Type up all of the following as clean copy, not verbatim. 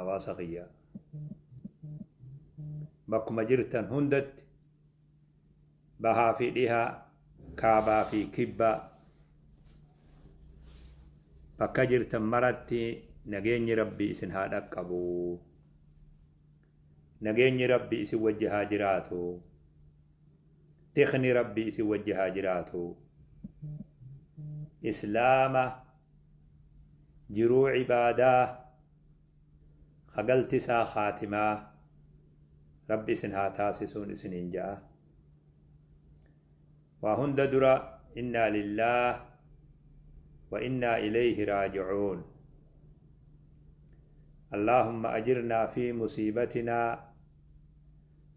Hawaasa kiyya bakkuma jirtan hundatti, bahaa fi dhihaa, kaabaa fi kibbaa, bakka jirtan maratti nageenyi Rabbii isin haa dhaqqabu. Nageenyi Rabbii isin wajji haa jiraatu. Tikni Rabbii isin wajji haa jiraatu. Islaama jiruu ibaadaa ka galti isaa khaatimaa Rabbi isin haa taasisuun isiniin ja'a. Waa hunda dura innaa lillaah wa innaa ilayhi raaji'uun. Allaahumma ajirnaa fi musiibatinaa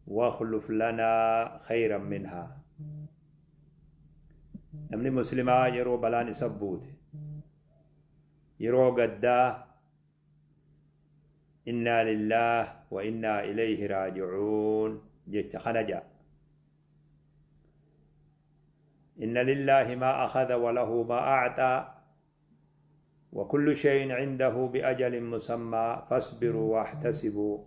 wakhluf lanaa khayran minhaa. Namni muslimaa yeroo balaan isa buute, yeroo gaddaa, innaa lillaah wa innaa ilayhi raaji'uun jecha kana ja'a. Inna lillaahi maa akhadha wa lahu maa a'xaa wa kullu shay'in 'indahu bi ajalin musammaa fasbiruu wahtasibuu.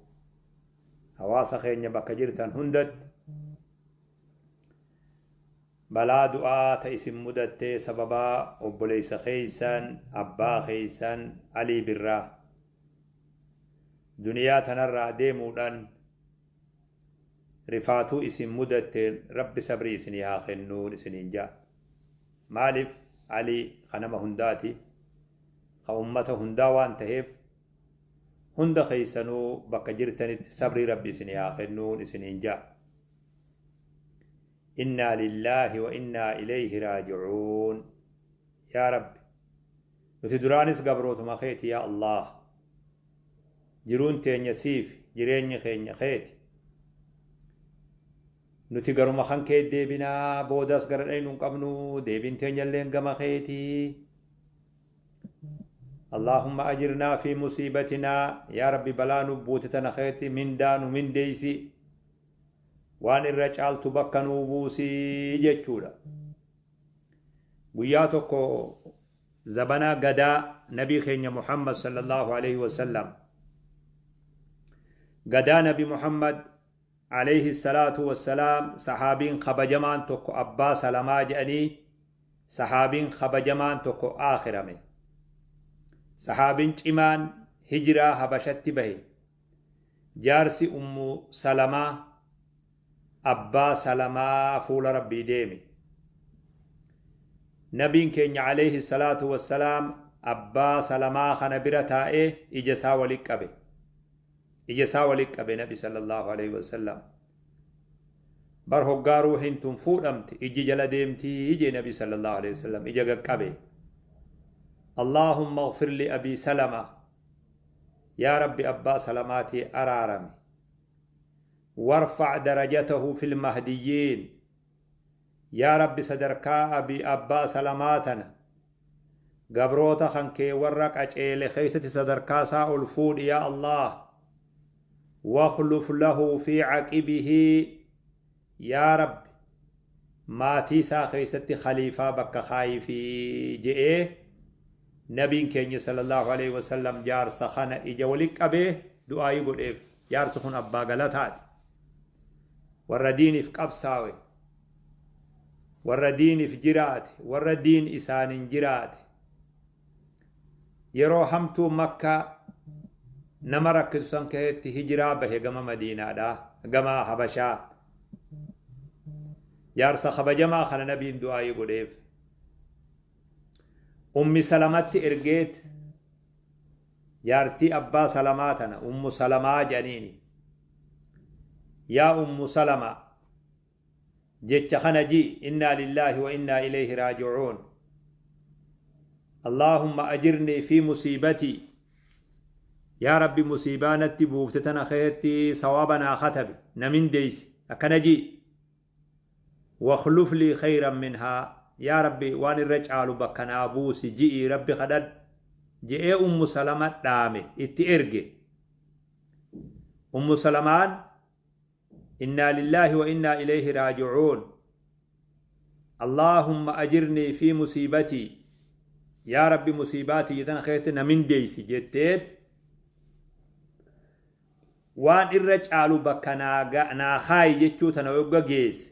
Hawaasa keenya bakka jirtan hundatti balaa du'aa ta isin mudatte sababaa obboleessa keessan, abbaa keessan Alii Birraa duniyaa tanarraa deemuudhaan rifaatuu isin mudatteen Rabbi sabrii isinii haa kennuun isiniin ja'a. Maaliif Alii ka nama hundaati, ka ummata hundaa waan taheef hunda keessanuu bakka jirtanitti sabrii Rabbi isinii haa kennuun isiniin ja'a. Innaa lillaahi wa innaa ilayhi raaji'uun. Yaa Rabbi, nuti duraanis gabrootuma keeti yaa Allaah. Jiruun teenya siifi, jireenyi keenya keeti. Nuti garuma kan kee deebinaa, boodas gara dhaynu hin qabnu, deebiin teenyalleen gama keeti. Allaahumma ajirnaa fi musiibatinaa, yaa Rabbi balaa nu buute tana keetti mindaa nu mindeeysi. Waan irra caaltu bakka nuu buusi jechuudha. Guyyaa tokko zabana gadaa nabii keenya Muhammad sallallahu alaihi wasallam, gadaa nabi Muhammad alayhi salaatu wassalaam, sahaabiin kabajamaan tokko Abbaa Salamaa jedhanii, sahaabiin kabajamaan tokko aakhirame. Sahaabin cimaan hijiraa Habashatti bahe, jaarsi Ummu Salamaa, Abbaa Salamaa, fuula Rabbii deeme. Nabiin keenya alayhi salaatu wassalaam Abbaa Salamaa kana bira taa'ee ija isaa wali qabe. Ija isaa wali qabe Nabi sallallahu alayhi wasallam. Bar hoggaa ruuhiin tun fuudhamte ijji jala deemtii jee Nabi sallallahu alayhi wasallam ija gaqqabe. Allaahumma ighfir li Abii Salama, yaa Rabbi Abbaa Salamaatii araarami. Warfa' darajatahu fil mahdiyyiin, yaa Rabbi sadarkaa abi Abbaa Salamaa tana gabroota kan kee warra qaceele keessatti sadarkaa isaa ol fuudhi yaa Allaah. Wakhluf lahu fi aqibihi, yaa Rabbi maatii isaa keessatti khaliifaa bakka kaayifi je'ee nabiin keenya sallallahu alaihi wasallam jaarsa kana ija wali qabee du'aayii godheef. Jaarsi kun abbaa galataati. Warra diiniif qabsaawe, warra diiniif jiraate, warra diin isaanin jiraate. Yeroo hamtuu Makkaa nama rakkisu san keessatti hijiraa bahe gama Madiinaadha, gama Habashaa. Jaarsa kabajamaa kana nabiin du'aayii godheef. Ummi Salamatti ergeet, jaartii Abbaa Salamaa tana Ummu Salamaa jedhaniini. Yaa Ummu Salamaa, jecha kana ji: innaa lillaahi wa innaa ilayhi raaji'uun. Allaahumma ajirnii fi musiibatii, yaa Rabbi musiibaa natti buufte tana keessatti sawaaba naa katabi, na mindeeysi, akkana ji. Wakhluf lii khayran minhaa, yaa Rabbi waan irra caalu bakka naa buusi ji'ii Rabbi kadhadhu je'ee Ummu Salama dhaame itti erge. Ummu Salamaan innaa lillaahi wa innaa ilayhi raaji'uun. Allaahumma ajirnii fi musiibatii, yaa Rabbi musiibaa tiyya tana keessatti na mindeeysi jetteet. Waan irra caalu bakka naa kaayi jechuu tana yogga geesse,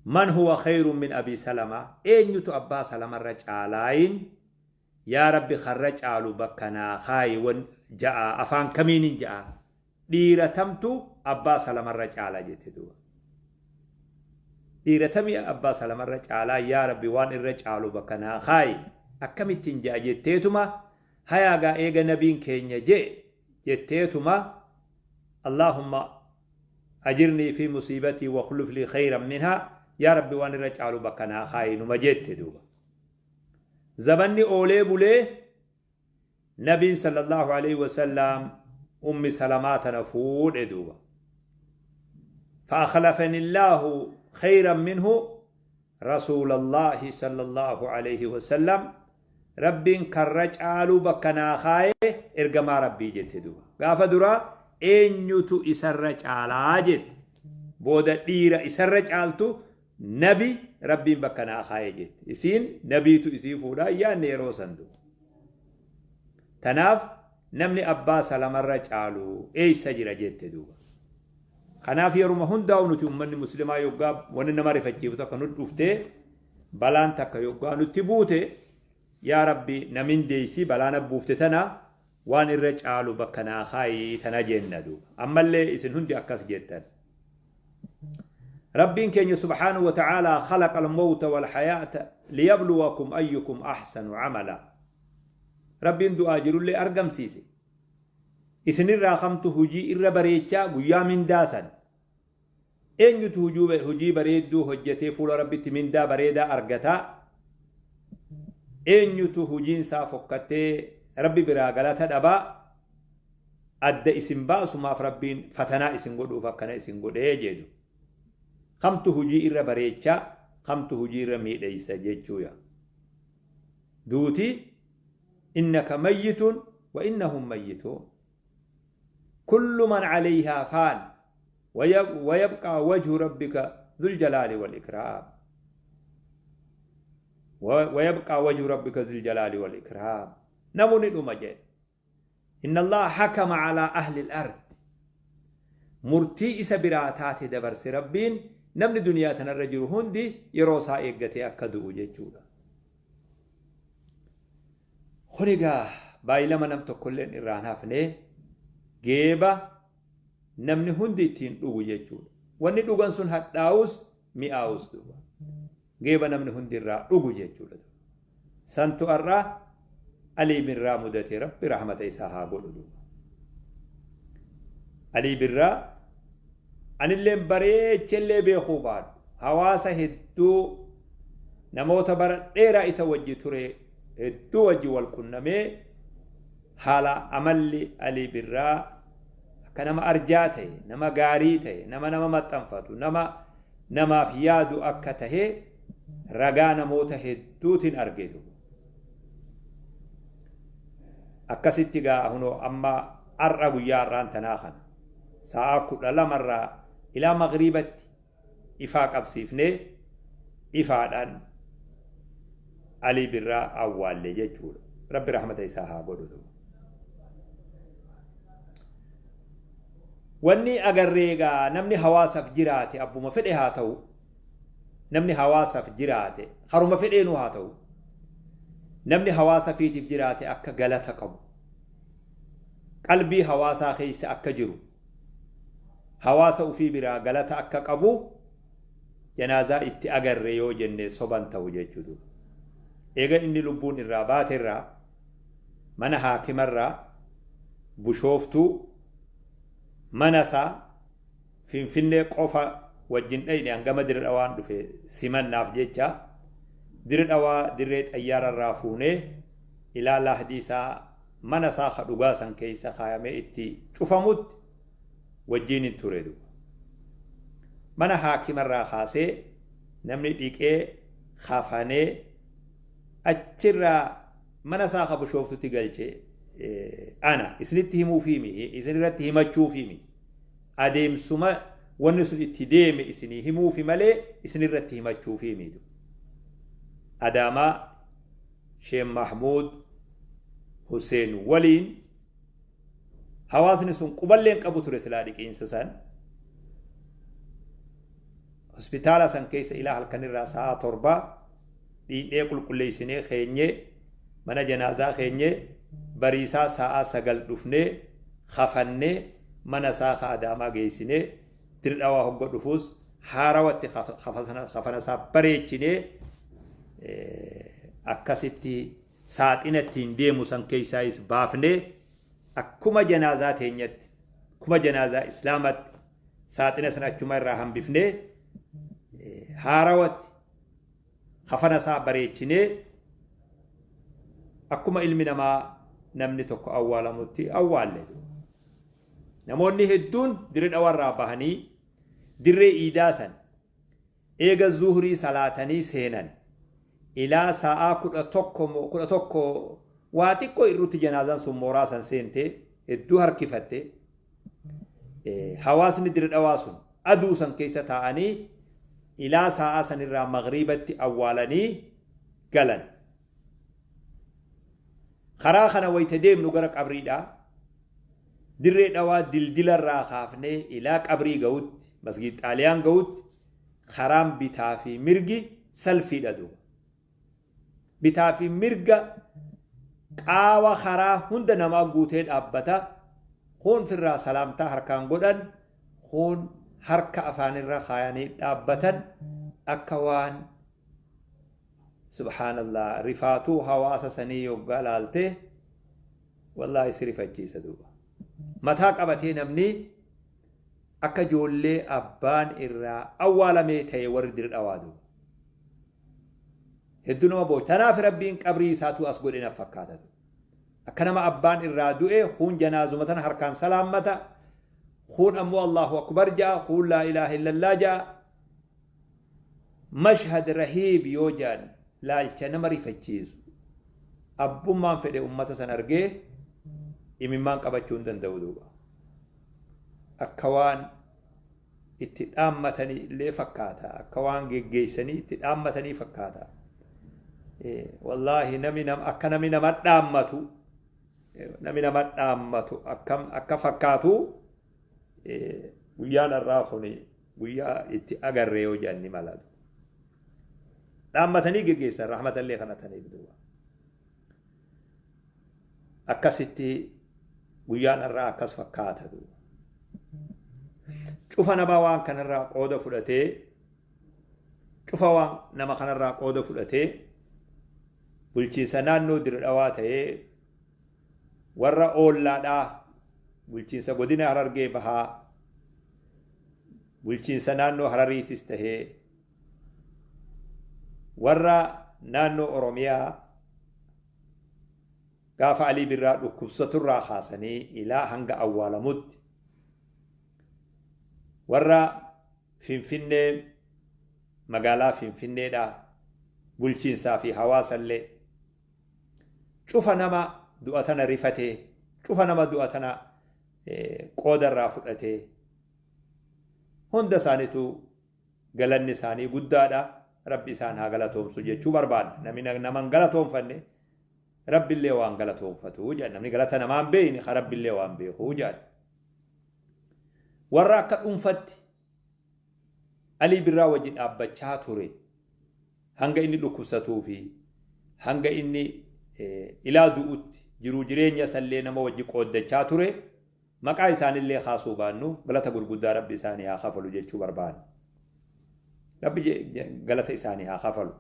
man huwa khayrun min Abi Salama, eenyutu Abbaa Salamarra caalaayin yaa Rabbi karra caalu bakka naa kaayi wan ja'a, afaan kamiinin ja'a, dhiira tamtu Abbaa Salamarra caala jette duuba. Dhiira tamii Abbaa Salamarra caalaa, yaa Rabbi waan irra caalu bakka naa kaayi akkamittiin ja'a jetteetuma, hayaagaa eega nabiin keenya je'e jetteetuma, Allaahumma ajirnii fi musiibatii wakhluf lii khayran minhaa, yaa Rabbi waan irra caalu bakka naa kaayi numa jette duuba. Zabanni oolee bulee nabiin sallallahu alaihi wasallam Ummi Salamaa tana fuudhe duuba. فأخلفني الله خيرا منه رسول الله صلى الله عليه وسلم، Rabbiin karra caaluu bakka naa kaaye ergamaa Rabbii jette duuba. Gaafa duraa eenyutu isarra caalaa jette. Booda dhiira isarra caaltu nabi Rabbiin bakka naa kaaye jette. Isiin nabiitu isii fuudhaa yaanne yeroo san duuba. Tanaaf namni Abbaa Salamarra caalu eessa jira jette duuba. Kanaaf yeruma hundaa'u nuti ummanni muslimaa yoggaa wanni nama rifachiiftu akka nutti dhuftee, balaan takka yoggaa nutti buute, yaa Rabbi na mindeessi, balaa na buufte tana waan irra caalu bakka naa kaayi tana jenna duuba. Ammallee isin hundi akkas jettan. Rabbiin keenya subhaanahu wa ta'aalaa khalaqa al-mawta wal hayaata liyabluwakum ayyukum ahsanu amala. Rabbiin du'aa jirullee argamsiise. Isinirraa kamtu hujii irra bareechaa guyyaa mindaa san. Eenyutu hujii bareedduu hojjetee fuula Rabbitti mindaa bareedaa argataa? Eenyutu hujiin isaa fokkattee Rabbi biraa galata dhabaa? Adda isin baasumaaf Rabbiin fatanaa isin godhuuf akkana isin godhee jedhu. Kamtu hujii irra bareechaa, kamtu hujii irra miidheysa jechuuya. Duuti innaka mayyitun wa innahum mayyituun. Kullu man calayhaa faan wayabqaa wajhu rabbika dhul jalaali wal ikraam. Wayabqaa wajhu rabbika dhul jalaali wal ikraam. Namuni dhuma jedhe. Inna Allaha hakama calaa ahli al-ard. Murtii isa biraa taate dabarse Rabbiin, namni duniyaa tanarra jiru hundi yeroo isaa eeggatee akka du'u jechuudha. Kun egaa baay'ilama nam tokkolleen irraa hin hafne, geeba namni hundi ittiin dhugu jechuudha. Wanni dhugan sun hadhaa'us mi'aawus duuba. Geeba namni hundi irraa dhugu jechuudha. Santu har'a Alii Birraa mudate, Rabbi rahmata isaa haa godhu duuba. Alii Birraa anilleen bareechellee beekuu baadhu, hawaasa hedduu, namoota bara dheeraa isa wajji ture hedduu wajji wal qunnamee, haala amalli Alii Birraa akka nama arjaa ta'e, nama gaarii ta'e, nama nama maxxanfatu, nama namaaf yaadu akka tahe ragaa namoota hedduutiin arge duuba. Akkasitti gaa hunoo amma har'a guyyaa har'aan tanaa kana sa'a 12 irraa ilaa magriibatti ifaa qabsiifnee ifaadhaan Alii Birraa awwaalle jechuudha. Rabbi rahmata isaa haa godhu duuba. Wanni agarree egaa namni hawaasaaf jiraate abbuma fedhe haa ta'u, namni hawaasaaf jiraate haruma fedheenuu haa ta'u, namni hawaasa fiitiif jiraate akka galata qabu, qalbii hawaasaa keessa akka jiru, hawaasa ufii biraa galata akka qabu janaazaa itti agarre yoo jenne soban ta'u jechuudha. Eega inni lubbuun irraa baaterraa mana haakimarraa Bushooftuu mana isaa Finfinnee qofa wajjin dhayne, hangama Dirre Dhawaan dhufe simannaaf jecha Dirre Dhawaa dirree xayyaara irraa fuunee ilaa laahdii isaa mana isaa ka dhugaa san keessa kaayamee itti cufamutti wajjiin hin ture duuba. Mana haakimarraa kaasee namni dhiqee kafanee achirraa mana isaa ka Bushooftutti galche ana. Isinitti himuufiimi, isin irratti himachuufiimi, adeemsuma wanni sun itti deeme isinii himuufi malee isin irratti himachuufiimi. Adaamaa Sheekh Mahmuud Hussein waliin Hawaasni sun quballee hin qabu ture silaa dhiqiinsa san. Hospitaala san keessa ilaa halkanirraa sa'a 7 dhiinnee qulqulleessinee keenyee mana janaazaa keenyee bariisaa sa'a 9 dhufnee kafannee mana isaa ka Adaamaa geessinee Dirdhawaa hogga dhufuus haarawatti kafana isaa bareechinee akkasitti saaxina ittiin deemu san keessaayis baafnee akkuma janaazaa teenyatti akkuma janaazaa islaamatti saaxina sana achuma irraa hambifnee haarawatti kafana isaa bareechinee akkuma ilmi namaa namni tokko awwaalamutti awwaalle. Namoonni hedduun Dirree Dhawaarraa bahanii dirree iidaa san eega zuhrii salaatanii seenan ilaa sa'aa 11 moo 11 waa xiqqoo irrutti janaazaan sun mooraa san seente hedduu harkifatte. Hawaasni Dirree Dhawaa sun aduu san keessa taa'anii ilaa sa'aa sanirraa magriibatti awwaalanii galan. Karaa kana wayita deemnu gara qabriidhaa Dirree Dhawaa dildilarraa kaafnee ilaa qabrii ga'utti, masgiid Xaaliyaan ga'utti karaan bitaa fi mirgi salfiidha duuba. Bitaa fi mirga qaawa karaa hunda namaa guutee dhaabbata. Kuun firraa salaamtaa harkaan godhan, kuun harka afaanirra kaayanii dhaabbatan akka waan subhaanallah rifaatuu hawaasa sanii yoggaa laalte wallaahi si rifachiisa duuba. Mataa qabatee namni akka ijoollee abbaan irraa awwaalamee ta'e warri Dirre Dhawaa duuba. Hedduu nama boocha. Tanaaf Rabbiin qabrii isaatuu as godhe naf fakkaata duuba. Akka nama abbaan irraa du'e kuun janaazuma tana harkaan salaammata, kuun ammoo Allahu akbar ja'a, kuun laa ilaaha illallah ja'a. Mashhad rahiib yoo ja'an laalcha nama rifachiisu. Abbummaan fedhe ummata san argee imimmaan qabachuu hin danda'u duuba. Akka waan itti dhaammatanii illee fakkaata. Akka waan geggeessanii itti dhaammatanii fakkaata. Wallaahi nami akka nami nama dhaammatu nami nama dhaammatu akkam akka fakkaatu guyyaan har'aa kun guyyaa itti agarre yoo jedhan ni mala. Dhaammatanii geggeessan rahmatallee kadhataniif duuba. Akkasitti guyyaan har'aa akkas fakkaata duuba. Cufa nama waan kanarraa qooda fudhatee cufa waan nama kanarraa qooda fudhatee bulchiinsa naannoo Dirre Dhawaa ta'ee warra oollaadhaa bulchiinsa godina Harargee Bahaa bulchiinsa naannoo Harariitis tahee warra naannoo Oromiyaa gaafa Alii Birraa dhukkubsaturraa kaasanii ilaa hanga awwaalamutti warra Finfinnee magaalaa Finfinneedhaa bulchiinsaa fi hawaasallee cufa nama du'a tana rifatee cufa nama du'a tana qooda irraa fudhatee hunda isaaniitu galanni isaanii guddaadha. Rabbi isaan haa galatoomsu jechuu barbaadna. Namni nama hin galatoomfanne Rabbillee waan galatoomfatu jedha. Namni galata namaa hin beekne ka Rabbillee waan beeku jedha. Warra akka dhuunfatti Alii Birraa wajji dhaabbachaa ture hanga inni dhukkubsatuu fi hanga inni ilaa du'utti jiruu jireenya isallee nama wajji qooddachaa ture maqaa isaanillee kaasuu baannu galata gurguddaa Rabbi isaanii haa kafalu jechuu barbaanna. Rabbi galata isaanii haa kafalu.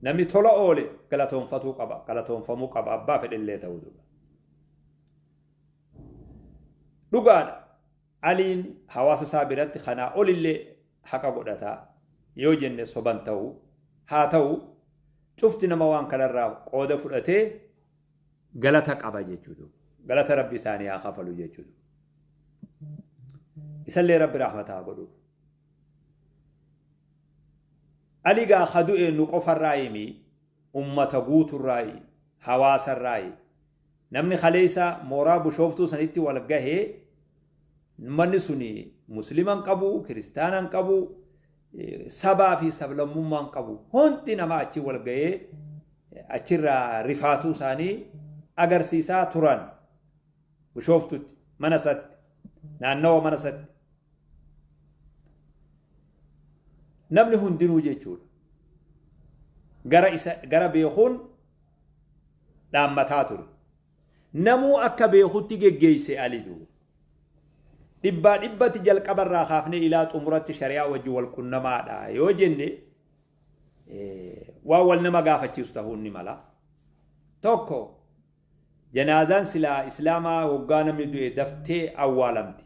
Namni tola oole galatoonfatuu qaba, galatoonfamuu qaba abbaa fedhellee ta'uu duuba. Dhugaadha. Aliin hawaasa isaa biratti kanaa olillee haqa godhata yoo jenne soban ta'u. Haa ta'u cufti nama waan kanarraa qooda fudhatee galata qaba jechuudha. Galata Rabbi isaanii haa kafalu jechuudha. Isallee Rabbi rahmata haa godhu. Ali gaa ka du'e nu qofarraa himi ummata guuturraayi hawaasarraayi. Namni kaleessa mooraa Bushooftuu sanitti wal gahe ummanni suni muslima hin qabu, kiristaana hin qabu, sabaa fi sablammummaa hin qabu. Hundi nama achi wal gahee achirraa rifaatuu isaanii agarsiisaa turan Bushooftutti. Mana isaatti. Naannawa mana isaatti. Namni hundinuu jechuudha. Gara isa gara beekuun dhaammataa ture. Namuu akka beekutti geggeesse Ali duuba. Dhibbaa dhibbatti jalqabarraa kaafnee ilaa xumuratti shari'aa wajji wal qunnamaadha yoo jenne, waan wal nama gaafachiisu ta'uun ni mala. Tokko, janaazaan silaa Islaamaa hoggaa namni du'e daftee awwaalamti.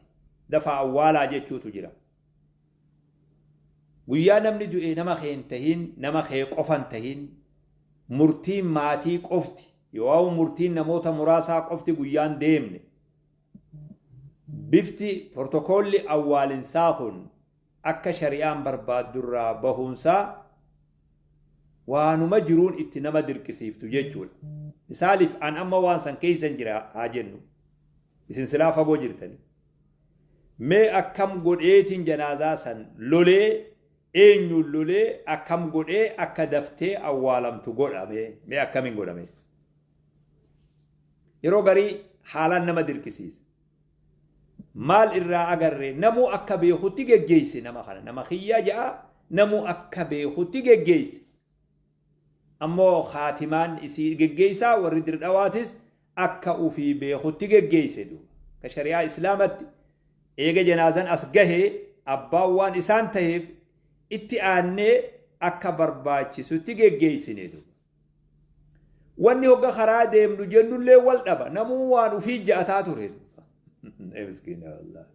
Dafaa awwaalaa jechuutu jira. Guyyaa namni du'e nama kee hin tahin, nama kee qofa hin tahin, murtiin maatii qofti yookaan murtiin namoota muraasaa qofti guyyaan deemne, bifti portokoolli awwaalinsaa kun akka shari'aan barbaaddurraa bahuunsaa waanuma jiruun itti nama dirqisiiftu jechuudha. Misaaliif, an amma waan san keessan jira haa jennu. Isin silaa fagoo jirtani. Mee akkam godheetiin janaazaa san lolee, eenyuun lolee, akkam godhee akka daftee awwaalamtu godhame? Mee akkamiin godhame? Yeroo garii haalaan nama dirqisiisa. Maal irraa agarre? Namuu akka beekutti geggeesse nama kana. Nama kiyyaa ja'a, namuu akka beekutti geggeesse. Ammoo haatimaan isii geggeessaa warri Dirdhawaatis akka ufii beekutti geggeesse duuba. Akka shari'aa Islaamatti eega janaazan as gahee abbaan waan isaan taheef itti aannee akka barbaachisutti geggeessine duuba. Wanni hogga karaa deemnu jennullee wal dhaba. Namuu waan ufii ja'ataa ture. Miskiina wallah.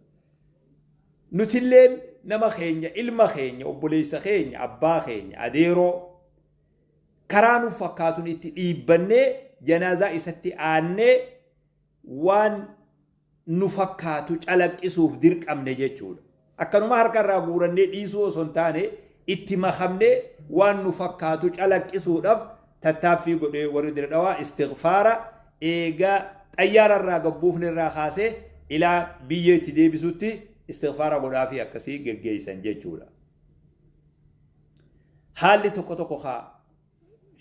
Nutilleen nama keenya, ilma keenya, obboleessa keenya, abbaa keenya, adeeroo karaa nuuf fakkaatuun itti dhiibbannee janaazaa isatti aannee waan nu fakkaatu calaqqisuuf dirqamne jechuudha. Akkanuma harka irraa guurannee dhiisuu osoo hin taane, itti makamnee waan nu fakkaatu calaqqisuudhaaf tattaaffii godhee warri Dirdhawaa istighfaara eega xayyaara irraa gabbuufne irraa kaasee ilaa biyyeetti deebisutti istighfaara godhaa fi akkasii geggeessan jechuudha. Haalli tokko tokko kaa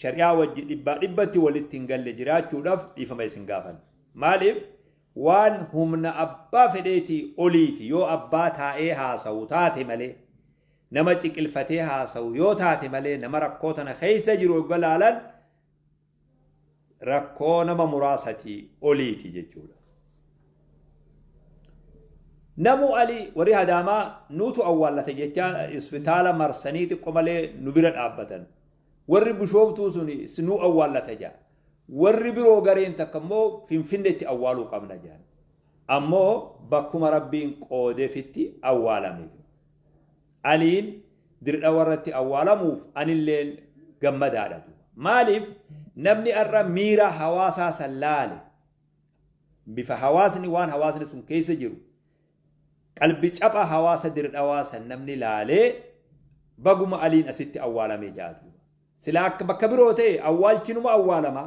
shari'aa wajji dhibbaa dhibbatti walitti hin galle jiraachuudhaaf dhiifama isin gaafan. Maaliif? Waan humna abbaa fedheetii oliiti. Yoo abbaa taa'ee haasawu taate malee, nama ciqilfatee haasawu yoo taate malee, nama rakkoo tana keessa jiru yogga laalan rakkoo nama muraasatii oliiti jechuudha. Namu Ali warri Hadaamaa nuutu awwaallate jecha isbitaala marsanii xiqqo malee nu bira dhaabbatan. Warri Bishooftuu sun nu awwaallata jaa. Warri biroo gareen takka immoo Finfinneetti awwaaluu qabna jaan. Ammoo bakkuma Rabbiin qoodefitti awwaalame. Aliin Dirdhawa irratti awwaalamuuf anilleen gammadaadha. Maaliif? Namni har'a miira hawaasaa san laale, bifa hawaasni, waan hawaasni sun keessa jiru, qalbi capha hawaasa Dirdhawaa san namni laalee baguma Aliin asitti awwaalame jaatu. Silaa akka bakka biroo ta'e awwaalchinuma awwaalama.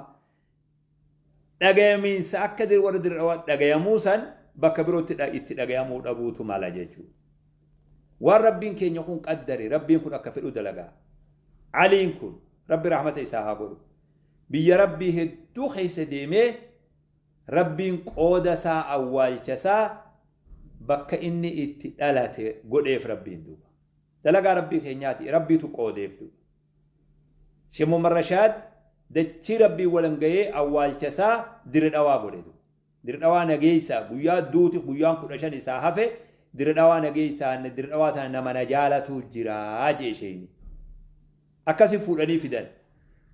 Dhagayamiinsa akka warra Dirdhawaa dhagayamuu san bakka birootti itti dhagayamuu dhabuutu mala jechuudha. Waan Rabbiin keenya kun qaddare, Rabbiin kun akka fedhu dalagaa. Aliin kun Rabbi rahmata isaa haa godhu. Biyya Rabbii hedduu keessa deemee Rabbiin qooda isaa awwaalcha isaa bakka inni itti dhalate godheef Rabbiin duuba. Dalagaa Rabbii keenyaati, Rabbiitu qoodeef duuba. Sheekh Muhammad Rashaad dachii Rabbiin walan gahee awwaalcha isaa Dirdhawaa godhe duuba. Dirdhawaa nageessaa guyyaa duuti guyyaan 15 isaa hafe, Dirdhawaa nageessaa, Dirdhawaa tana nama na jaalatu jira jee isheen. Akkasi fuudhanii fidan.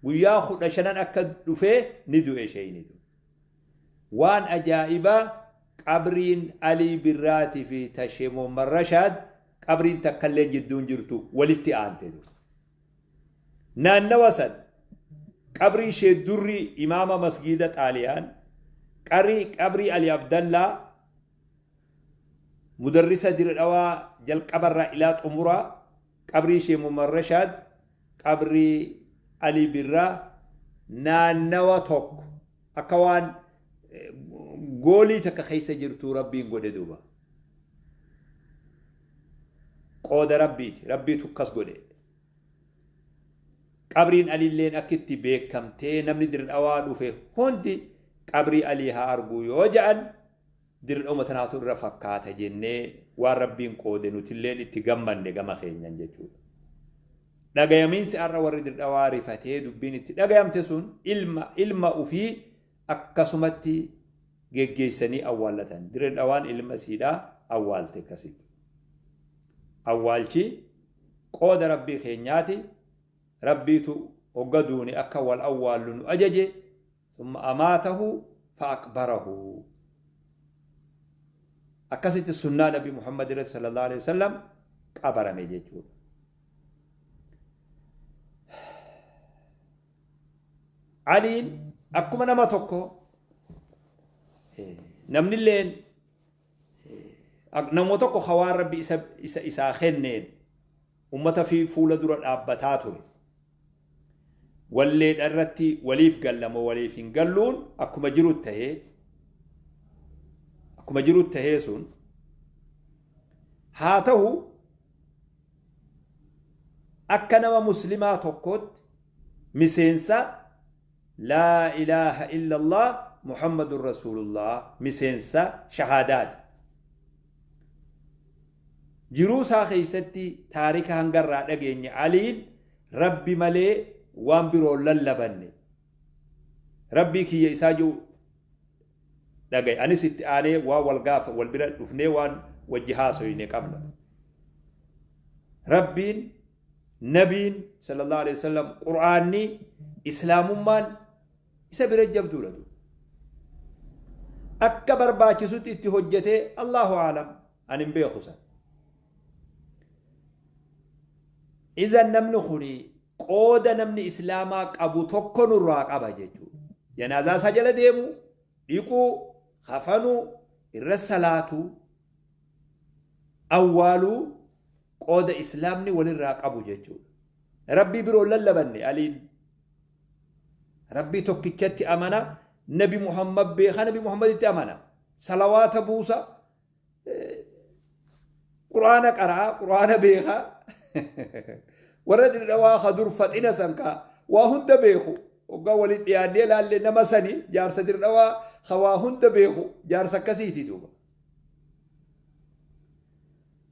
Guyyaa 15n akka dhufee ni du'e isheen. Waan ajaa'ibaa, qabriin Alii Birraatii fi ta Sheekh Muhammad Rashaad qabriin takkallee jidduun jirtu walitti aante. Naannawa san qabrii ishee durri imaama masgiida Xaaliyaan, qabrii Ali Abdallaa mudarrisa Dirdhawaa jalqabarraa ilaa xumuraa, qabrii ishee Muhammad Rashaad, qabrii Ali Birraa naannawa tokko akka waan goolii takka keessa jirtu Rabbiin godhe duuba. Qooda Rabbiiti. Rabbiitu akkas godhe. Qabriin Aliilleen akka itti beekamtee namni Dirdhawaa dhufe hundi qabrii Alii haa arguu yoo ja'an. Dirre Dhawuma tanaatu irra fakkaata jennee waan Rabbiin qoode nutilleen itti gammanne gama keenyan jechuudha. Dhagayamiinsi har'a warri Dirdhawaa rifatee dubbiin itti dhagayamte sun ilma ilma ufii akkasumatti geggeessanii awwaallatan. Dirre Dhawaan ilma isiidhaa awwaalte akkasitti. Awwaalchi qooda Rabbii keenyaati. Rabbiitu hogga duune akka wal awwaallu nu ajaje. Summa amaatahu fa aqbarahu. Akkasitti sunnaa Nabi Muhammad irratti sallallahu alaihi wasallam qabarame jechuudha. Aliin akkuma nama tokko namnilleen nama tokko hawaan Rabbi isa isaa kenneen ummata fi fuula dura dhaabbataa ture. Walleedha irratti waliif galla moo waliif hin galluun akkuma jiru tahee akkuma jiru tahee sun haa ta'u, akka nama muslimaa tokkootti miseensa laa ilaaha illallah Muhammadun rasuulullah, miseensa shahaadaati. Jiruu isaa keessatti taarika hanga irraa dhageenye Aliin Rabbi malee waan biroo lallabanne. Rabbii kiyya isaa jiru dhagaye. Anis itti aanee waan wal gaafa wal bira dhufnee waan wajji haasoyne qabna. Rabbiin, Nabiin sallallahu alaihi wasallam, Qur'aanni, Islaamummaan isa bira jabduudha. Akka barbaachisutti itti hojjetee Allahu aalam, ani hin beeku san. Izan namni kuni qooda namni Islaamaa qabu tokko nurraa qaba jechuudha. Janaazaa isaa jala deemu, dhiquu, kafanuu, irra salaatuu, awwaaluu qooda Islaamni walirraa qabu jechuudha. Rabbii biroo lallabanne Aliin. Rabbii tokkichatti amana, Nabi Muhammad beeka, Nabi Muhammaditti amana. Salawaata buusa, Quraana qara'a, Quraana beeka. Warra Dirdhawaa ka dur faxina san ka waa hunda beeku. Hoggaa waliin dhiyaannee ilaalle nama sani jaarsa Dirdhawaa ka waa hunda beeku jaarsa akkasiiti duuba.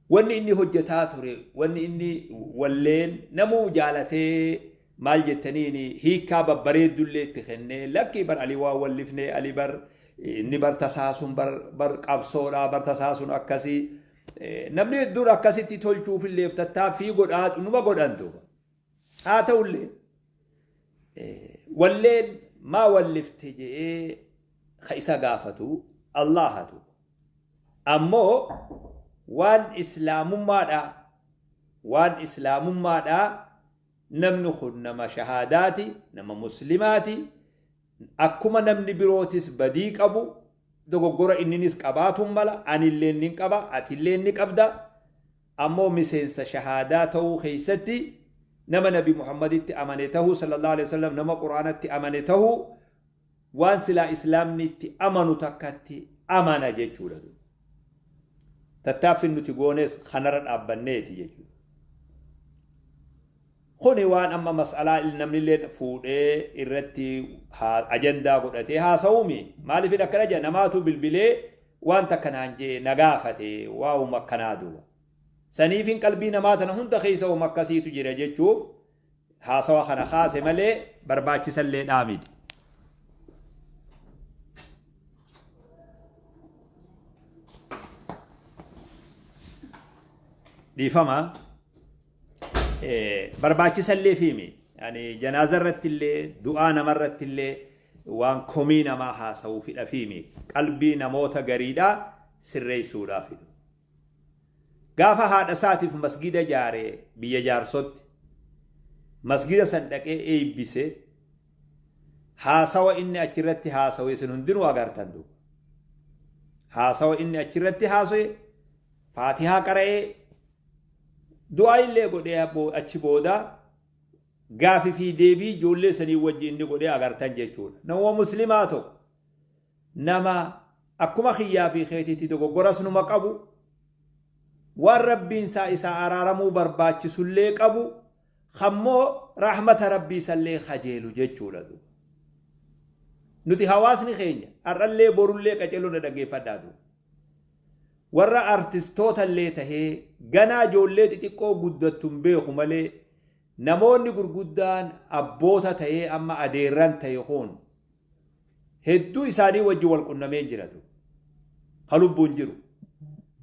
Wanni inni hojjetaa ture, wanni inni walleen namuu jaalatee maal jettaniin hiikkaa babbareeddullee itti kennee, lakkii bar Ali waa wallifnee, Ali bar inni bar tasaa sun bar bar qabsoodha, bar tasaa sun akkasii, namni hedduun akkasitti tolchuufillee tattaaffii godhaa numa godhan duuba. Haa ta'ullee walleen maa wallifte je'ee ka isa gaafatu Allahatu. Ammoo waan Islaamummaadhaa waan Islaamummaadhaa namni kun nama shahaadaati, nama muslimaati, akkuma namni birootis badii qabu, dogoggora inninis qabaatuun mala, anilleen nin qaba, atilleen ni qabda. Ammoo miseensa shahaadaa ta'uu keessatti nama Nabi Muhammaditti amane tahuu sallallahu alaihi wasallam, nama Qur'aanatti amane tahuu, waan silaa Islaamni itti amanu takkatti amana jechuudha. Tattaaffin nuti goones kanarra dhaabbanneeti jechuudha. Kuni waan amma mas'alaa namnillee fuudhee irratti ajandaa godhatee haasa'uumi. Maaliif akkana jedha? Namaatu bilbilee waan takka naan jee na gaafate waa'uma akkanaa duuba. Saniifin qalbii namaa tana hunda keessa waa'uma akkasiitu jira jechuuf haasawa kana kaase malee barbaachisallee dhaamiti. Dhiifama. Barbaachisallee fiimi. Yani janaaza irratti illee, du'aa nama irratti illee waan komii namaa haasa'uu fidha fiimi. Qalbii namoota gariidhaa sirreessuudhaaf. Gaafa haadha isaatiif masgida jaare biyya Jaarsotti, masgida san dhaqee eebbise, haasawa inni achirratti haasawe isin hundinuu agartan duuba. Haasawa inni achirratti haasawe, Faatihaa qara'ee, du'aa illee godhee, achi booda gaafi fi deebii ijoollee sanii wajji inni godhee agartan jechuudha. Nama muslimaa tokko, nama akkuma kiyyaa fi keetiitti dogoggoras numa qabu, waan Rabbiin isaa isaa araaramuu barbaachisullee qabu, kammoo rahmata Rabbii isallee kajeelu jechuudha. Nuti hawaasni keenya har'allee borullee qaceeloo na dhaggeeffadhaa duuba. Warra artistoota illee tahee ganaa ijoollee xixiqqoo guddattu hin beeku malee namoonni gurguddaan abboota tahee amma adeerran tahe kun hedduu isaanii wajji wal qunnamee jiratu. Ka lubbuun jiru.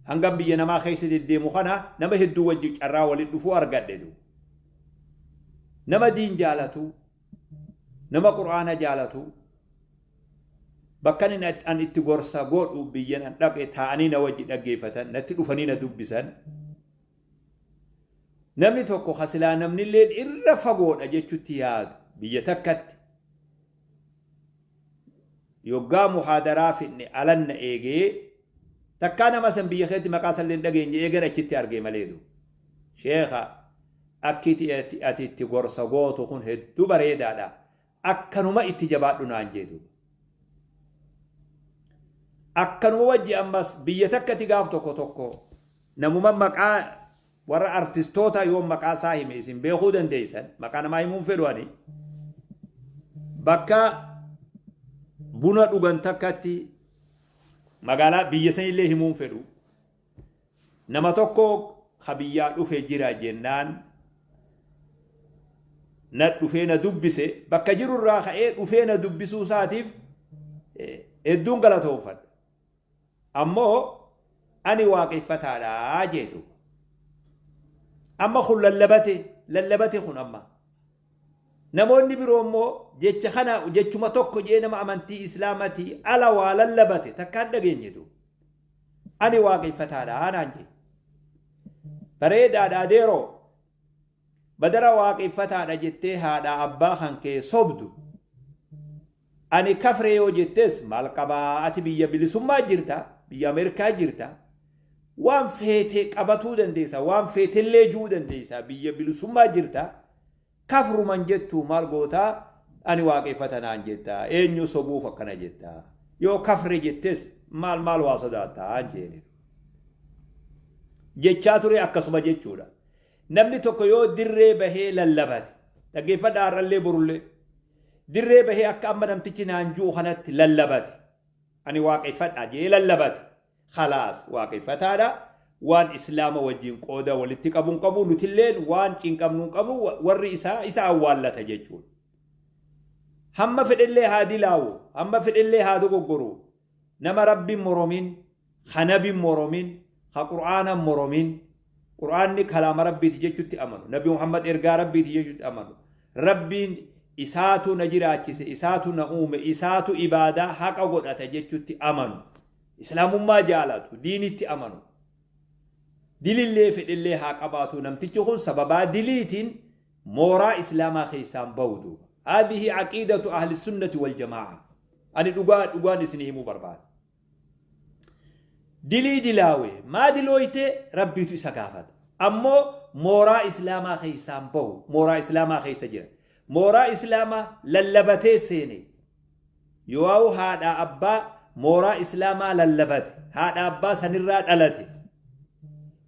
Hangam biyya namaa keessa deddeemu kana nama hedduu wajji carraa walitti dhufuu argadhe du. Nama diin jaalatu, nama Qur'aana jaalatu, bakka an itti gorsa godhu biyyan an dhaqe taa'anii na wajji dhaggeeffatan, natti dhufanii na dubbisan. Namni tokko ka silaa namnilleen irra fagoodha jechutti yaadu biyya takkatti yoggaa muhaadaraa fidne alan na eegee takkaa nama san biyya keetti maqaa sallee hin dhageenye eegan achitti argee malee du. Sheekha akki ati itti gorsa gootu kun hedduu bareedaadha. Akkanuma itti jabaadhu naan jee duuba. Akkanuma wajji ammas biyya takkatti gaaf tokko tokko namuma maqaa warra artistoota yoo maqaa isaa hime isin beekuu dandeessan, maqaa namaa himuun fedhu ani. Bakka buna dhugan takkatti magaalaa biyya sanillee himuun fedhu. Nama tokko ka biyyaa dhufe jira jennaan na dhufee na dubbise, bakka jiru irraa ka'ee dhufee na dubbisuu isaatiif hedduun galatoonfadha. Ammoo ani waaqeffataadha jeetu. Amma kun lallabate lallabate kun amma. Namoonni biroo immoo jecha kana jechuma tokko jee nama amantii Islaamatii ala waa lallabate takkaan dhageenyetu. Ani waaqeffataadha naan jee. Bareedaadha adeeroo. Badara waaqeffataadha jettee haadha abbaa kan kee sobdu. Ani kafree yoo jettes maal qabaa, ati biyya bilisummaa jirta, biyya Ameerikaa jirta. Waan feete qabatuu dandeessa, waan feetellee juu dandeessa, biyya bilisummaa jirta. Kafruman jettu maal gootaa, ani waaqeffata naan jetta, eenyu sobuuf akkana jetta. Yoo kafre jettes maal maal waa sodaattaa jeeni. Jechaa ture akkasuma jechuudha. Namni tokko yoo dirree bahee lallabate, dhaggeeffadhaa har'allee borullee, dirree bahee akka amma namtichi naan ji'u kanatti lallabate, ani waaqeffadha jee lallabate, khalaas waaqeffataadha. Waan Islaama wajjin qooda walitti qabu hin qabu, nutilleen waan cinqabnu hin qabu, warri isaa isa awwaallata jechuudha. Hamma fedhellee haa dilaawu, hamma fedhellee haa dogoggoru, nama Rabbiin moromin, ka Nabin moromin, ka Qur'aana moromin, Qur'aanni kalaama Rabbiiti jechutti amanu, Nabi Muhammad ergaa Rabbiiti jechutti amanu, Rabbiin isaatu na jiraachise, isaatu na uume, isaatu ibaadaa haqa godhata jechutti amanu, Islaamummaa jaalatu, diinitti amanu. Dilillee fedhellee haa qabaatu, namtichi kun sababaa diliitiin mooraa Islaamaa keessaan bahu duuba. Haadhihi aqiidatu ahli sunnati wal jamaa'a. Ani dhugaa dhugaan isinii himuu barbaada. Dilii dilaawe maa dilooyte Rabbiitu isa gaafata. Ammoo mooraa Islaamaa keessaan bahu, mooraa Islaamaa keessa jira. Mooraa Islaamaa lallabatee seene. Yoo haadha abbaa mooraa Islaamaa lallabate, haadha abbaa sanirraa dhalate,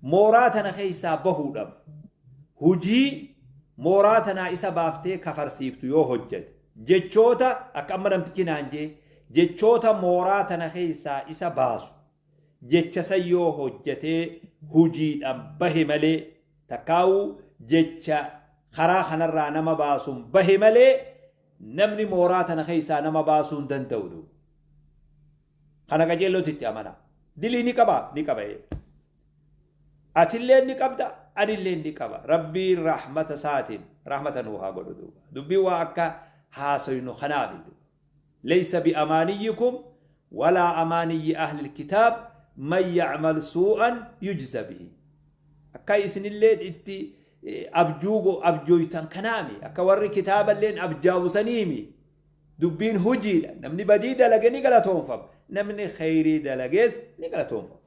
mooraa tana keessaa bahuudhaaf hujii mooraa tanaa isa baaftee kafarsiiftu yoo hojjete, jechoota akka amma namtichi naan jee, jechoota mooraa tana keessaa isa baasu jecha san yoo hojjetee hujiidhaan bahe malee, takkaa'uu jecha karaa kanarraa nama baasuun bahe malee, namni mooraa tana keessaa nama baasuu hin danda'u. Kana qajeellooti itti amanaa. Dilii ni qaba, ni qaba. Atillee ni qabda, anillee ni qaba. Rabbiin rahmata isaatiin rahmata nuu haa godhu duuba. Dubbiin waa akka haasoynu kanaafi. Laysa bi'amaaniyyikum walaa amaaniyyi ahli kitaab man ya'mal suu'an yujza bihi. Akka isinillee itti abjuu abjooytan kanaami, akka warri kitaaballeen abjaawusaniimi. Dubbiin hujiidha. Namni badii dalage ni galatoonfama, namni kheyrii dalagees ni galatoonfama.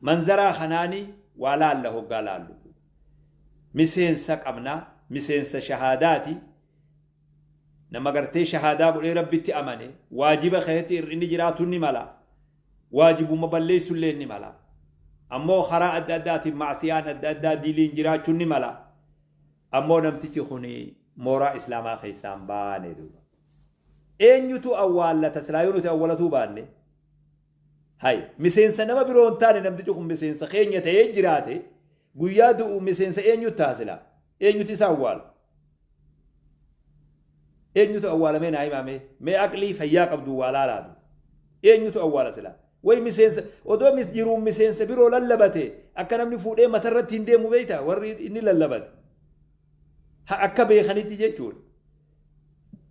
Manzaraa kanaani waa laalla hoggaa laallu miseensa qabna, miseensa shahaadaati. Nama gartee shahaadaa godhee Rabbitti amane waajiba keessatti hir'inni jiraatu ni mala, waajibuma balleessullee ni mala. Ammoo karaa adda addaatiin macsiyaan adda addaa diliin jiraachuun ni mala. Ammoo namtichi kun mooraa Islaamaa keessaan baane duuba. Eenyutu awwaallata silaa yoo nuti awwalatuu baanne? Hay miseensa nama biroo hin taane, namtichi kun miseensa keenya ta'ee jiraate, guyyaa du'u miseensa eenyutu ta'a silaa? Eenyutu isa awwaala? Eenyutu awwaalamee naa himaa mee? Mee aqlii fayyaa qabdu waa laalaatu. Eenyutu awwaala silaa? Way miseensa odoo mis jiruun miseensa biroo lallabate akka namni fuudhee matarratti hin deemu beektaa warri inni lallabate. Ha akka beekanitti jechuudha.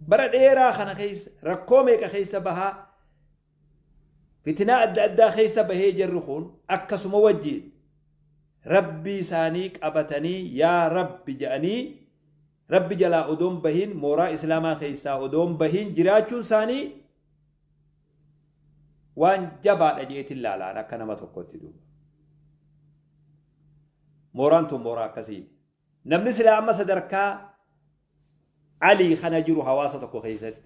Bara dheeraa kana keessa rakkoo meeqa keessa bahaa, fitinaa adda addaa keessa bahee, jarri kun akkasuma wajjiin Rabbii isaanii qabatanii yaa Rabbi jedhanii Rabbi jalaa odoon bahin, mooraa Islaamaa keessaa odoon bahin jiraachuun isaanii waan jabaadha jeetiin laalaan akka nama tokkotti duuba. Mooraan tun mooraa akkasiiti. Namni silaa amma sadarkaa Alii kana jiru hawaasa tokko keessatti.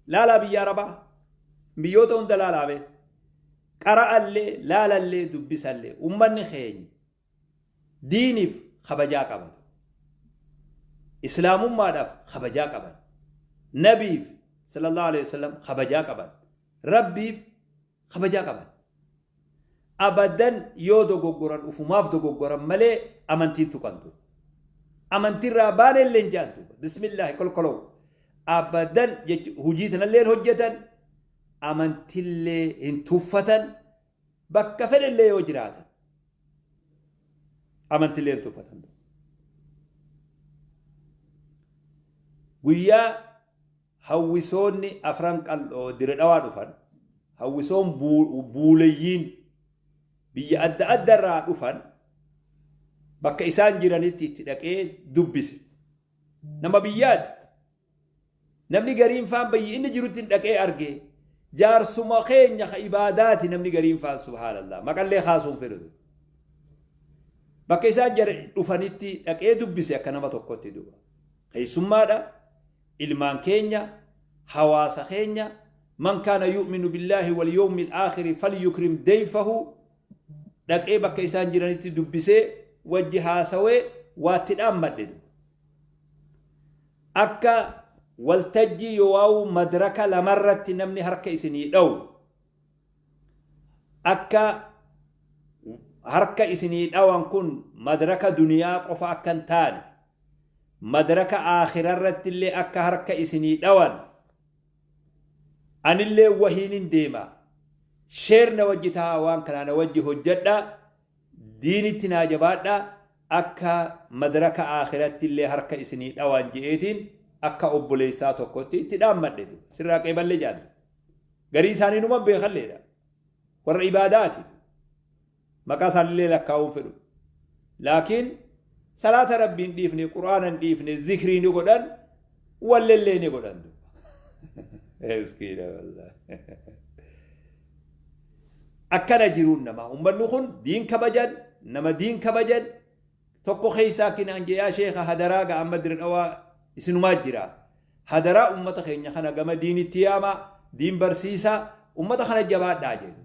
Laalaa biyya Arabaa. Biyyoota hunda laalaa bee. Qara'allee, laalallee, dubbisallee. Ummanni keenya diiniif kabajaa qaban. Islaamummaadhaaf kabajaa qaban. Nabiif sallallahu alaihi wasallam kabajaa qaban. Rabbiif kabajaa qaban. Abadan yoo dogoggoran ufumaaf dogoggoran malee amantiin tuqantu. Amantiirraa baane illee hin jaantu. Bismillaahi kolkoloo. Abadan hojii tanallee hojjetan, amantillee hin tuffatan, bakka fedhellee yoo jiraatan amantillee hin tuffatan. Guyyaa hawwisoonni Afran Qal'oo Dire Dhawaa dhufan, hawwisoon buuleyyiin biyya adda adda irraa dhufan bakka isaan jiranitti itti dhaqee dubbise. Nama biyyaati. Namni gariin faan bayyi inni jirutti hin dhaqee arge. Jaarsuma keenya ka ibaadaati namni gariin faan, subhaanallah. Maqallee kaasuun fedhu. Bakka isaan dhufanitti dhaqee dubbise akka nama tokkotti duba. Keessummaadha. Ilmaan keenya, hawaasa keenya, man kaana yu'minu billaahi wal yawmil aakhiri falyukrim dayfahu. Dhaqee bakka isaan jiranitti dubbisee wajji haasawee waatti dhaammadhe. Akka waltajjii yoowaa'u madraka lamarratti namni harka isinii dha'u, akka harka isinii dhawan kun madraka duniyaa qofa akka hin taane, madraka aakhirarratti illee akka harka isinii dhawan, anillee wahiinin deema, sheer na wajji tahaa, waan kanaa na wajji hojjadha, diinitti naa jabaadha, akka madraka aakhiratti illee harka isinii dhawan je'eetiin akka obboleessaa tokkotti itti dhaammadhe. Sirraa qeeballee jaallu. Garii isaanii numa beekalleedha. Warra ibaadaati. Maqaa isaanillee lakkaa'uun fedhu. Laakiin salaata Rabbiin dhiifne, Qur'aana hin dhiifne, zikrii ni godhan, wallellee ni godhan. Miskiina wallaahi. Akkana jiruun namaa. Ummanni kun diin kabajan, nama diin kabajan, tokko keessaa kinaan jee, yaa sheeka, hadaraa ga amma Dire Dhawaa isinumaa jira. Hadaraa ummata keenya kana gama diinitti yaama, diin barsiisa, ummata kana jabaadhaa jedhu.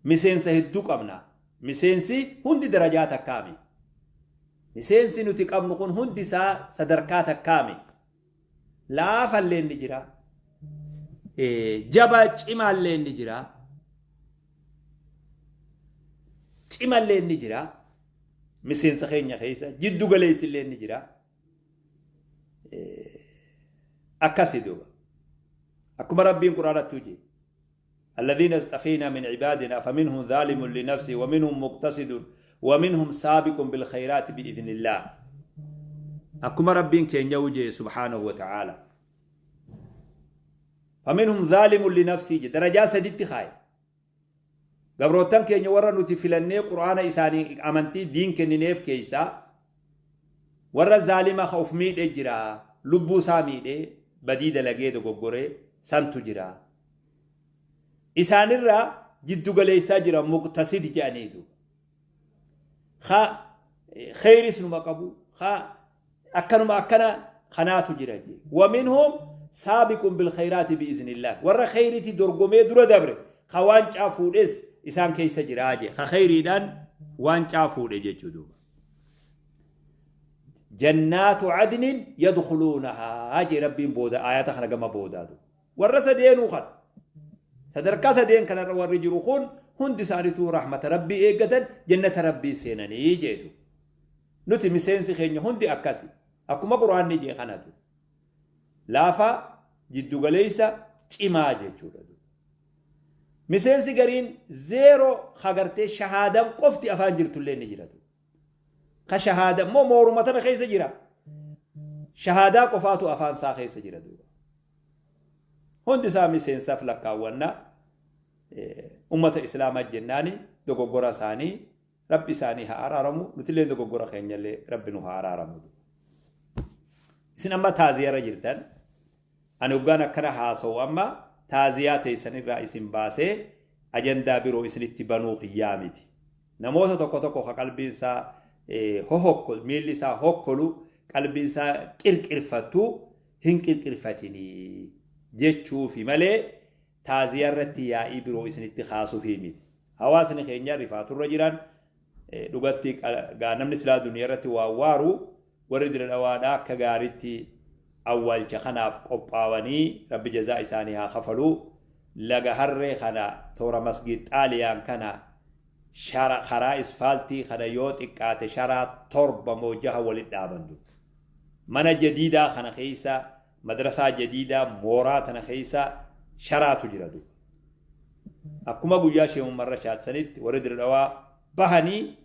Miseensa hedduu qabna. Miseensi hundi darajaa takkaami. Miseensi nuti qabnu kun hundi isaa sadarkaa takkaami. Laafallee ni jira. Jaba cimaallee ni jira. Cimallee ni jira. Miseensa keenya keessa jiddu galeessillee ni jira. Akkasi duuba. Akkuma Rabbiin Quraanattuu jee. الذين اصطفينا من عبادنا فمنهم ظالم لنفسه ومنهم مقتصد ومنهم سابق بالخيرات بإذن الله. Akkuma Rabbiin keenya wujee سبحانه وتعالى، فمنهم ظالم لنفسه je darajaa saditti kaaye. Gabrootan keenya warra nuti filannee Qur'aana isaanii, amantii diin kennineef keessaa warra zaalima ka uf miidhe jira, lubbuu isaa miidhe, badii dalagee dogoggoree santu jira. Isaanirraa jiddu galeessaa jira, muqtasid jedhaniitu, ka kheyris numa qabu, ka akkanuma akkana kanaatu jira je. ومنهم سابق بالخيرات بإذن الله, warra kheyritti dorgomee dura dabre, ka waancaa fuudhes isaan keessa jira je, ka kheyriidhaan waancaa fuudhe jechuu duuba. جنات عدن يدخلونها je Rabbiin booda aayata kana gama boodaatu warra sadeenuu kana. Sadarkaa sadeen kanarra warri jiru kun hundi isaaniituu rahmata Rabbii eeggatan, jannata Rabbii seenanii jeetu. Nuti miseensi keenya hundi akkasi. Akkuma Qur'aanni jee kanatu. Laafaa, jiddugaleessa, cimaa jechuudha. Miseensi gariin zeeroo hagartee shahaadaan qofti afaan jirtullee ni jiratu. Ka shahaada immoo mooruma tana keessa jira. Shahaadaa qofaatu afaan isaa keessa jira duuba. Hundi isaa miseensaaf lakkaawwanna ummata islaamaa jennaani dogoggora isaanii Rabbi isaanii haa araaramu, nutillee dogoggora keenyallee Rabbi nu haa araaramu. Isin amma taaziyarra jirtan, ani hoggaan akkana haasa'u amma taaziyaa teessan irraa isin baasee ajandaa biroo isinitti banuu kiyyaa miti. Namoota tokko tokko ka qalbiin isaa hohokkolu, miilli isaa hokkolu, qalbiin isaa qirqirfattu hin qirqirfatinii jechuufi malee taaziyaa irratti yaa'ii biroo isinitti kaasufii miti. Hawaasni keenya rifaaturra jiran dhugatti gaa namni silaa duniyaa irratti waa waaru warri dira dhawaadhaa akka gaaritti awwaalcha kanaaf qophaawanii Rabbi jazaa isaanii haa kafalu. Laga harree kana toora masgiid Xaaliyaan kana shara karaa isfaaltii kana yoo xiqqaate sharaa 7 moo 6 walitti dhaaban duuba. Mana jadiidaa kana keessa madrasaa jadiidaa mooraa tana keessa sharaatu jira duuba. Akkuma guyyaa Sheeh Umar Rashaad sanitti warri Dirre Dhawaa bahanii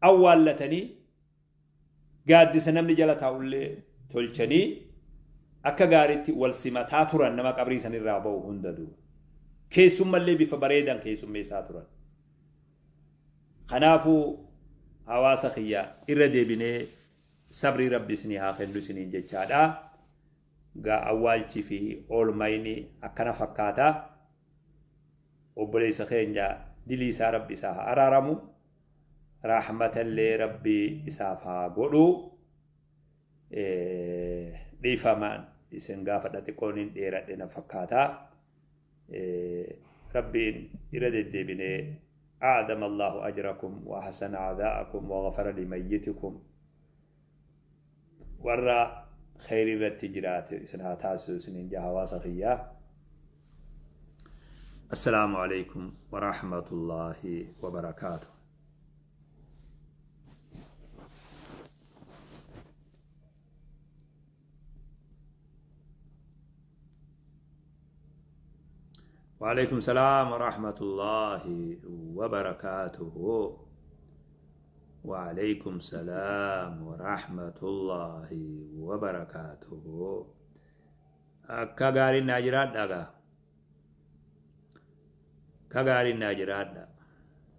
awwaallatanii gaaddisa namni jala taa'ullee tolchanii akka gaariitti wal simataa turan nama qabrii sanirraa ba'u hunda duuba. Keessummallee bifa bareedan keessummeessaa turan. Kanaafuu hawaasa kiyya irra deebinee sabrii Rabbi isinii haa kennu isiniin jechaadha. Gaa awwaalchi fi oolmayni akkana fakkaata. Obboleessa keenya dilii isaa Rabbi isaa haa araaramu. Rahmatallee Rabbi isaaf haa godhu. Dhiifamaan isin gaafadha, xiqqoon hin dheeradhe na fakkaata. Rabbiin irra deddeebinee أعظم الله أجركم وأحسن عزاءكم وغفر لميتكم warra kheyrii irratti jiraate isin haa taasisu isiniin jaa hawaasa kiyyaa. Assalaamu alaikum wa rahmatullahi wa barakaatuh. وعليكم السلام ورحمة الله وبركاته. وعليكم السلام ورحمة الله وبركاته. Akka gaariin naa jiraadha gaa. Akka gaariin naa jiraadha.